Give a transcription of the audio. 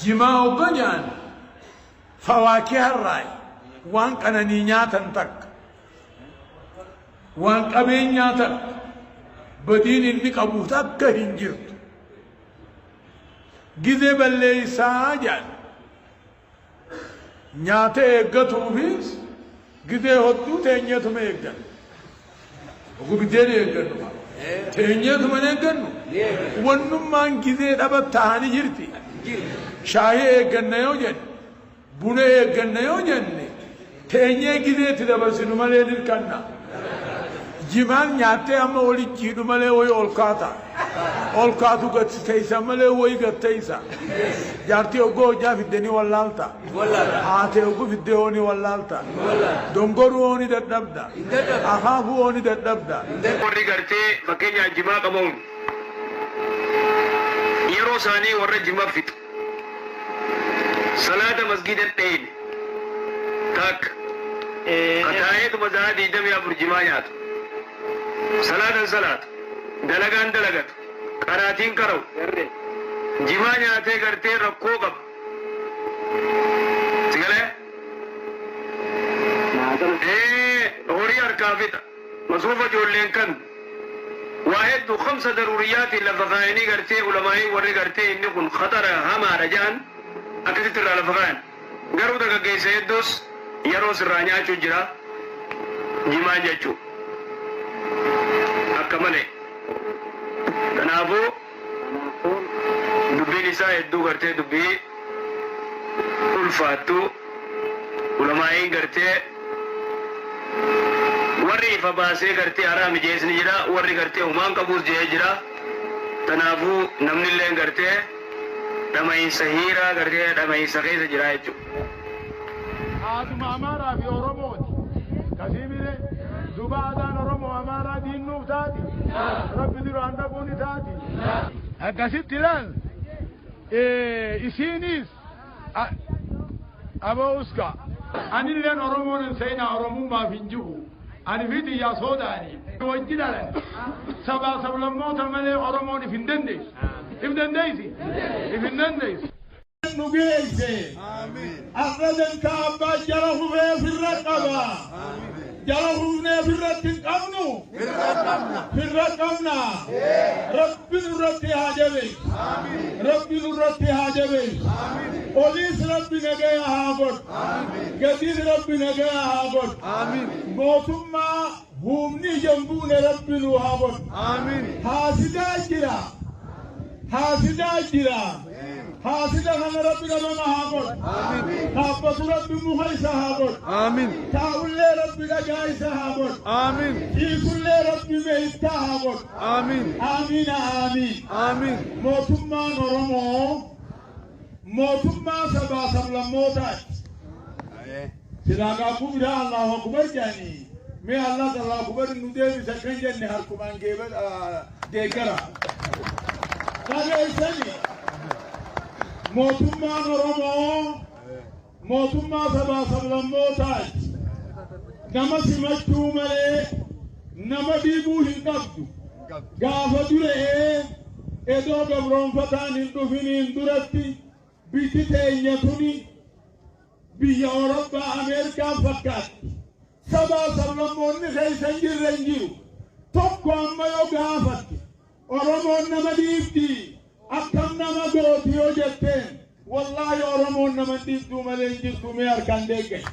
Jimaa hogga ja'an fawaakiharraayi, waan qananii nyaatan takka, waan qabeenyaa takka, badiin inni qabu takka hin jirtu. Gizee balleeysaa ja'an nyaata eeggatuufis gizee hodduu teenyeetuma eegganna. Oguu biddeen eeggannu kaa. Teenyeetuma hin eeggannu. Wannummaan gizee dhaba tahani jirti. Shaahii eegganna yoo jenne, buna eegganna yoo jenne, teenyee gizee itti dabarsinu malee dirqanna. Jimaan nyaattee amma wali jiidhu malee wayi ol kaata. Ol kaatu gad si teeysa malee wayi gad teeysa. Jaartii oggoo hojjaa fidde ni wallaalta. Haatee oggu fidde hoo ni wallaalta. Dongoruu hoo ni dadhabda. Akaakuu hoo ni dadhabda. Warri gartee fakkeenyaaf jimaa qama'uun yeroo isaanii warra jima fixu. Salaata masgiida hin dheyne takka. Ka taa'eetuma sa'aa 24 jimaa nyaatu. Salaata hin salaatu. Dalagaa hin dalagatu. Qaraatii hin qara'u. Jimaa nyaatee gartee rakkoo qaba. Si galee? Ee horii harkaa fixa. Masruufa ijoolleen kan waa heddu khamsa daruuriyyaatiin lafa kaayanii gartee ulamaa'iin warri gartee inni kun khaxara hamaadha ja'an akkasitti irraa lafa kaayan. Garuu dargaggeessa hedduus yeroo sirraa nyaachuu jira jimaan jechuu akka malee. Kanaafuu dubbiin isaa hedduu gartee dubbii ulfaattu ulamaa'iin gartee Warri ifa baasee gartee haraami je'es ni jira, warri gartee humaa hin qabuus je'ee jira. Tanaafuu namnilleen gartee dhama'iinsa hiiraa gartee dhama'iinsa keessa jira jechuudha. Aaduma Amaaraa fi Oromooti. Kasii mire? Duba aadaan Oromoo Amaaraa diinnuuf taati? Rabbi duraan dhaquu ni taati? Akkasitti ilaal. Isiinis Aboo uska. Anilleen Oromoon hin seenaa Oromummaaf hin ji'u. Ani fi tiyyaa soodaani. Wajji dhalan. Sabaa sablammoota malee Oromoon if hin dandeessu. If dandeessi? If hin dandeessu. Nu geesse. Har'a dantaa abbaa jala hufee firra qaba. Jala hufnee firratti hin qabnu. Firra qabna. Rabbi nurratti haa jabeessu. Rabbi nurratti haa jabeessu. Oliis Rabbi nagaya haa godhu. Gadiis Rabbi nagaya haa godhu. Mootummaa huumni ija hin buune Rabbi nuu haa godhu. Haasidaa jira. Haasidaa jira. Haasida kana Rabbi dhabama haa godhu. Dhaabbatu Rabbi muka isa haa godhu. Taa'ullee Rabbi dhagaa isa haa godhu. Ciisullee Rabbi meeytaa haa godhu. Aamiina aamiin. Mootummaan Oromoo mootummaa sabaa sablammootaati. Silaa gaaffuu biraa Allahu Akubar jedhanii mee Allahs Allahu Akubar nu deebisa kan jenne harkumaan deeggara. Dhageessani mootummaan Oromoo mootummaa sabaa sablammootaati. Nama simachuu malee nama dhiibuu hin qabdu. Gaafa dure'ee edoo gabroonfataan hin dhufiniin duratti biyyi teenya tuni Biyya Oroppaa Ameerikaa fakkaatti. Sabaa sablammoonni keessa hin jirre hin jiru. Tokko amma yoo gaafatte Oromoon nama dhiibdii akkam nama gooti yoo jetteen wallaahi Oromoon nama hin dhiibduu malee hin jirtu mee harkaan deeggari.